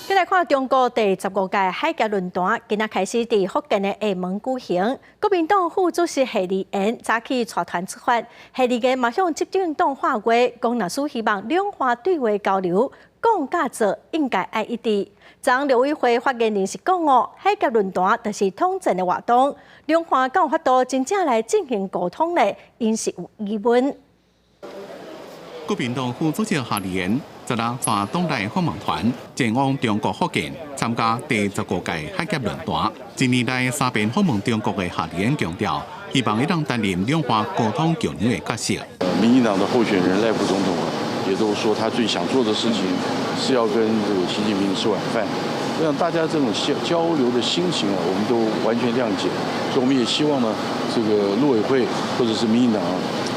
再來看中國第十五屆海峽論壇，今仔開始佇福建的廈門舉行。國民黨副主席謝立言早起帶團出發，謝立言嘛向執政黨喊話，講若是希望兩岸對話交流，講佮做應該愛一致。昨陸委會發言人是講哦，海峽論壇就是統戰的活動，兩岸敢有法度真正來進行溝通咧，𪜶是有疑問。國民黨副主席夏立言昨日帶黨內訪問團前往中國福建參加第十五屆海峽論壇。一年來三遍訪問中國的夏立言強調，希望會當擔任兩岸溝通橋梁的角色。民進黨的候選人賴副總統啊，也都說他最想做的事情是要跟這個習近平吃晚飯。我想大家這種交流的心情啊，我們都完全諒解。所以我們也希望呢，這個陸委會或者是民進黨啊，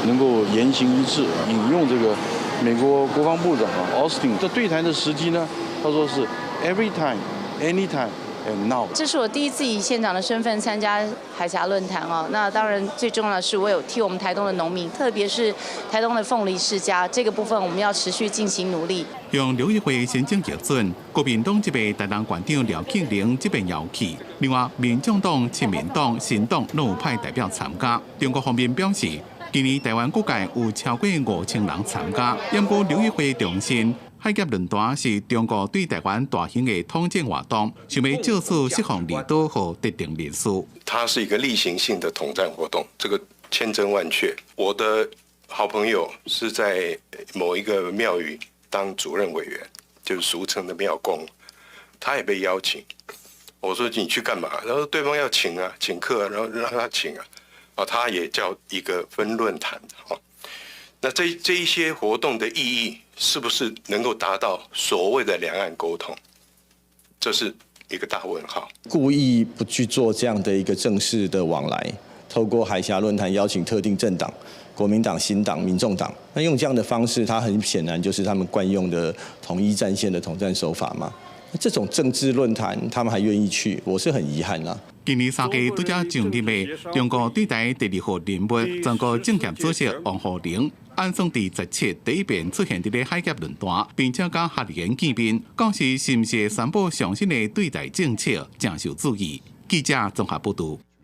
能夠言行一致，引用這個美國國防部長啊，奧斯汀，這對談的時機呢，他說是 every time, anytime and now。這是我第一次以縣長的身份參加海峽論壇哦。那當然最重要的是，我有替我們台東的農民，特別是台東的鳳梨世家這個部分，我們要持續進行努力。向陸委會申請核准，國民黨這邊台東縣長廖慶玲這邊邀去，另外民眾黨、親民黨、新黨攏有派代表參加。中國方面表示，今年台灣各界有超過5000人參加。不過陸委會重申，海峽論壇是中國對台灣大型的統戰活動，想欲藉此釋放利多予特定人士。它是一個例行性的統戰活動，這個千真萬確。我的好朋友是在某一個廟宇當主任委員，就是俗稱的廟公，他也被邀請。我說你去幹嘛？然後對方要請啊，請客，然後讓他請啊。啊，他也叫一個分論壇，哦，那這一些活動的意義，是不是能夠達到所謂的兩岸溝通？這是一個大問號。故意不去做這樣的一個正式的往來，透過海峽論壇邀請特定政黨，國民黨、新黨、民眾黨，那用這樣的方式，它很顯然就是他們慣用的統一戰線的統戰手法嘛。這種政治論壇，他們還願意去，我是很遺憾啦。今年三月拄才上任的中國對台第二號人物，全國政協主席王滬寧，按算佇17第一遍出現佇咧海峽論壇，並且佮夏立言見面，到時是毋是宣布上新的對台政策，誠受注意。記者綜合報道。